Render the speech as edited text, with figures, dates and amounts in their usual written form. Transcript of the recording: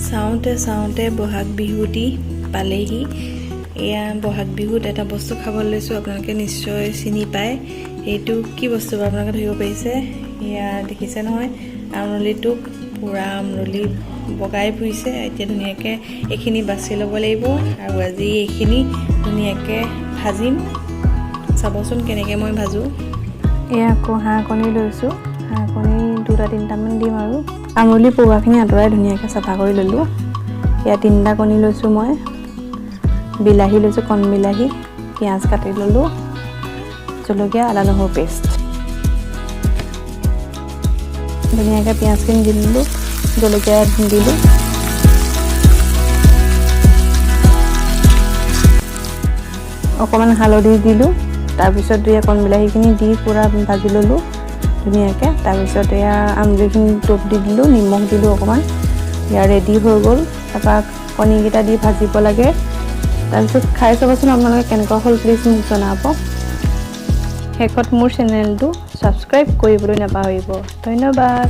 চাওঁতে চাওঁতে বহাগ বিহুটি পালেহি। এয়া বহাগ বিহুত এটা বস্তু খাবলৈ লৈছোঁ। আপোনালোকে নিশ্চয় চিনি পায়, এইটো কি বস্তু বাৰু আপোনালোকে ধৰিব পাৰিছে? এয়া দেখিছে নহয়, আমৰলিটোক পূৰা আমৰলি বগাই ফুৰিছে। এতিয়া ধুনীয়াকৈ এইখিনি বাছি ল'ব লাগিব আৰু আজি এইখিনি ধুনীয়াকৈ ভাজিম। চাবচোন কেনেকৈ মই ভাজোঁ। এয়া আকৌ হাঁহ কণী লৈছোঁ। হাঁহ কণী দুটা তিনিটামান দিম আৰু আমৰলি পৰুৱাখিনি আঁতৰাই ধুনীয়াকৈ চাফা কৰি ল'লোঁ। এয়া তিনিটা কণী লৈছোঁ মই, বিলাহী লৈছোঁ, কণ বিলাহী, পিঁয়াজ কাটি ল'লোঁ, জলকীয়া, আদা নহৰু পেষ্ট। ধুনীয়াকৈ পিঁয়াজখিনি দি দিলোঁ, জলকীয়া দিলোঁ, অকণমান হালধি দিলোঁ। তাৰপিছত এয়া কণ বিলাহীখিনি দি পূৰা ভাজি ল'লোঁ ধুনীয়াকৈ। তাৰপিছত এয়া আমৰলিখিনি টোপ দি দিলোঁ, নিমখ দিলোঁ অকণমান। এয়া ৰেডি হৈ গ'ল। তাৰপৰা কণীকেইটা দি ভাজিব লাগে। তাৰপিছত খাই চাবচোন আপোনালোকে কেনেকুৱা হ'ল, প্লিজ মোক জনাব। শেষত মোৰ চেনেলটো ছাবস্ক্ৰাইব কৰিবলৈ নাপাহৰিব। ধন্যবাদ।